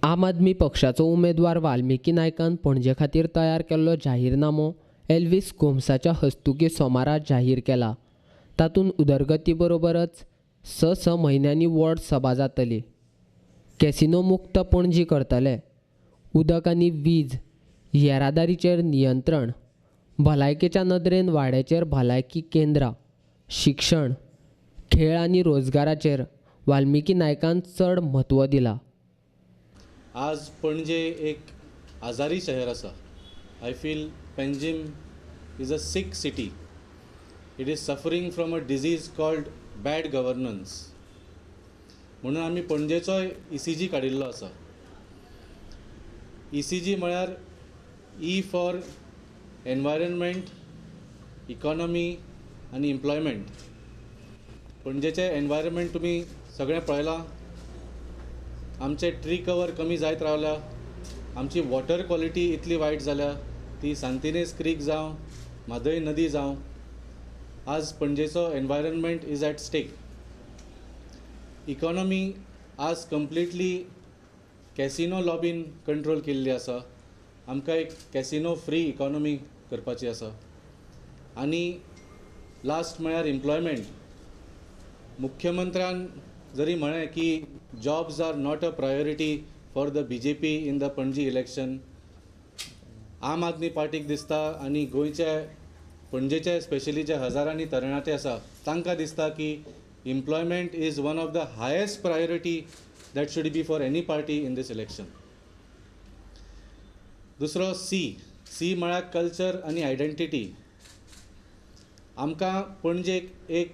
आम आदमी पक्षाचो उमेदवार वाल्मिकी नायकान पणजे खातीर तयार केल्लो जाहीरनामो एल्विस गोम्साच्या हस्तुकीं सोमारा जाहीर केला. तातूंत उदरगती बरोबरच 6-6 म्हयन्यांनी वॉर्ड सभा जातली, कॅसिनो मुक्त पणजी करतले, उदक आनी वीज, येरादारीचेर नियंत्रण, भलायकेच्या नदरेन वाड्याचेर भलायकी केंद्रां, शिक्षण, खेळ आनी रोजगाराचेर वाल्मिकी नायकान चड म्हत्व दिलां. आज पणजे एक आजारी शहर आसा. I feel Panjim is a sick city. It is suffering from a disease called bad governance. म्हणून आमी पणजेचोय ECG काडिल्लो आसा. ECG म्हळ्यार ई फॉर एनवायरनमेंट, इकॉनॉमी आनी एम्प्लॉयमेंट. पणजेचें एनवायरनमेंट तुमी सगळें पळयलां. आमचे ट्री कवर कमी जायत रावल्या, आमची वॉटर क्वॉलिटी इतली वायट जाल्या ती सांतिनेज क्रीक जावं, म्हादय नदी जावं, आज पणजेचो environment is at stake. Economy आज कंप्लिटली कॅसिनो लॉबीन कंट्रोल केल्ली आसा. आमकां एक कॅसिनो फ्री इकॉनॉमी करपाची आसा. आनी लास्ट म्हळ्यार एम्प्लॉयमेंट. मुख्यमंत्र्यान जरी म्हळें की jobs are not a priority for the BJP in the Panaji election, आम आदमी पार्टीक दिसता आनी गोंयचे पणजेचे स्पेशली जे हजारांनी तरणाटे आसा तांकां दिसता की employment is one of the highest priority that should be for any party in this election. दुसरो सी, सी म्हळ्यार कल्चर आनी आयडेंटिटी. आमकां पणजेक एक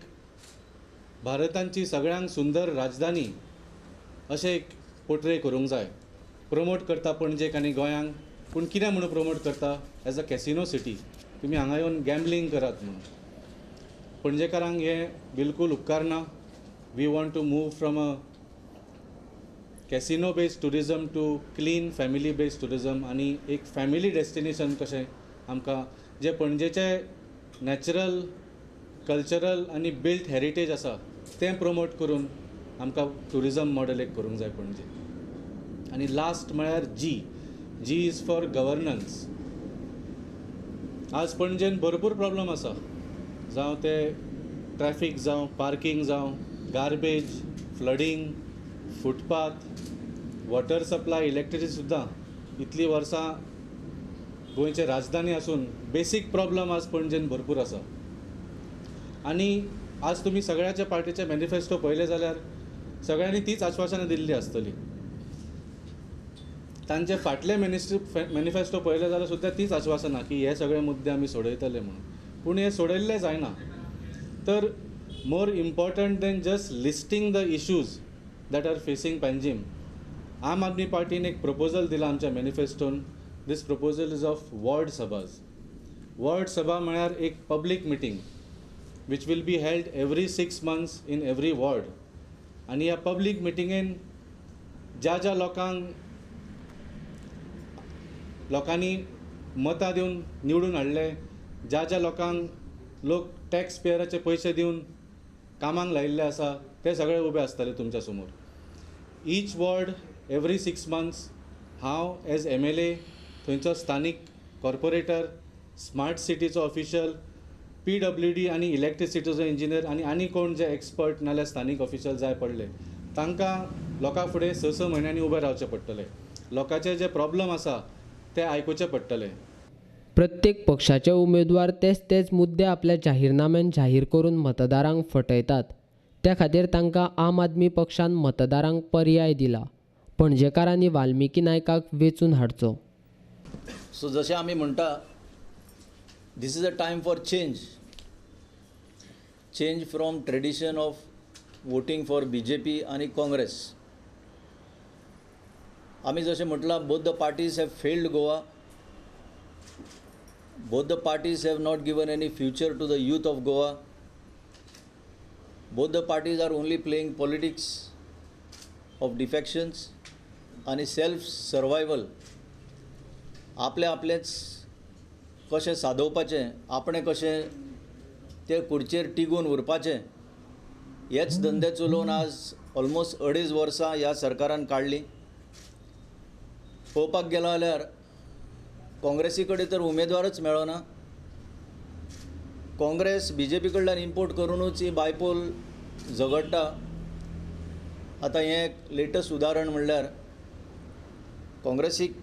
भारतांची सगळ्यांक सुंदर राजधानी अशें एक पोर्ट्रे करूंक जाय. प्रमोट करता पणजेक आनी गोंयांक, पूण कितें म्हणून प्रमोट करता? As a casino city. तुमी हांगा येवन गॅम्बलींग करात म्हणून. पणजेकारांक हें बिलकूल उपकारना. We want to move from a casino based tourism to clean family based tourism आनी एक फॅमिली डेस्टिनेशन कशें आमकां जे पणजेचें नॅचरल, कल्चरल आनी बिल्ट हेरिटेज आसा तें प्रमोट करून आमकां ट्युरिजम मॉडल एक करूंक जाय पणजे. आनी लास्ट म्हळ्यार G, G is for governance. आज पणजेन भरपूर प्रॉब्लम आसा, जावं ते ट्रॅफीक जावं, पार्कींग जावं, garbage, flooding, footpath, water supply, electricity सुद्दां. इतलीं वर्सां गोंयचे राजधानी आसून बेसीक प्रॉब्लम आज पणजेन भरपूर आसा. आनी आज तुमी सगळ्याच्या पार्टीचे मॅनिफेस्टो पळयले जाल्यार सगळ्यांनी तीच आश्वासनां दिल्ली आसतली. तांचे फाटले मॅनिफेस्टो पळयले जाल्यार सुद्दां तीच आश्वासनां की हे सगळे मुद्दे आमी सोडयतले म्हणून, पूण हे सोडयल्ले जायना. तर more important than just listing the issues that are facing Panjim, Aam Aadmi पार्टीन एक प्रपोजल दिलां आमच्या मॅनिफेस्टोन. This proposal is of ward sabhas. Ward sabha म्हळ्यार एक public meeting which will be held every 6 months in every ward. आनी ह्या public मिटिंगेन ज्या ज्या लोकांनी मतां दिवन निवडून हाडले, ज्या ज्या लोकांक लोक टॅक्स पेयराचे पयशे दिवन कामाक लायिल्ले आसा ते सगळे उबे आसतले तुमच्या समोर. इच वॉर्ड एवरी 6 मंथ्स हांव एज MLA, थंयचो स्थानीक कॉर्पोरेटर, स्मार्ट सिटीचो ऑफिशल, PWD आनी इलेक्ट्रिसिटीचो इंजिनियर आनी आनी कोण जे एक्सपर्ट नाल्यार स्थानीक ऑफिशल जाय पडले तांकां लोकां फुडें 6-6 म्हयन्यांनी उबें रावचें पडटलें. लोकांचे जे प्रॉब्लम आसा ते आयकुचे पडटले. प्रत्येक पक्षाचे उमेदवार तेच तेच मुद्दे आपल्या जाहीरनाम्यान जाहीर करून मतदारांक फटयतात. त्या खातीर तांकां आम आदमी पक्षान मतदारांक पर्याय दिला. पणजेकारांनी वाल्मिकी नायकाक वेंचून हाडचो. सो जशें आमी म्हणटा, this is a time for change. Change from tradition of voting for BJP आनी काँग्रेस. आमी जशें म्हटलां, both the parties have failed Goa. Both the parties have not given any future to the youth of Goa. Both the parties are only playing politics of defections आनी self survival. आपले आपलेंच कशें सादोवपाचें, आपणें कशें ते खुर्चेर टिगून उरपाचें, हेच धंदे चलोवन आज ऑलमोस्ट 2.5 वर्सां ह्या सरकारान काडलीं. पळोवपाक गेलो जाल्यार काँग्रेसी कडेन तर उमेदवारच मेळना. काँग्रेस बी जे पी कडल्यान इम्पोर्ट करुनूच ही बायपोल झगडटा. आतां हें एक लेटस्ट उदाहरण म्हणल्यार काँग्रेसीक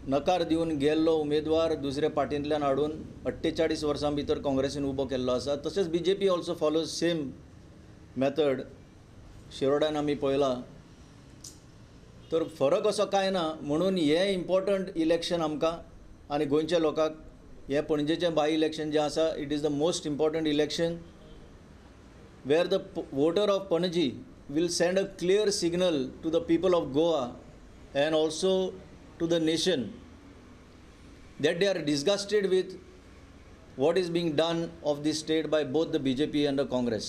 नकार दिवन गेल्लो उमेदवार दुसऱ्या पार्टींतल्यान हाडून 48 वर्सां भितर काँग्रेसीन उबो केल्लो आसा. तशेंच B J P also follows same method. शिरोड्यान आमी पळयला. तर फरक असो कांय ना. म्हणून हें इम्पॉर्टंट इलेक्शन आमकां आनी गोंयच्या लोकांक हें पणजेचें बाय इलेक्शन जें आसा it is the most important election where the voter of Panaji will send a clear signal to the people of Goa and also to the nation that they are disgusted with what is being done of this state by both the BJP and the Congress.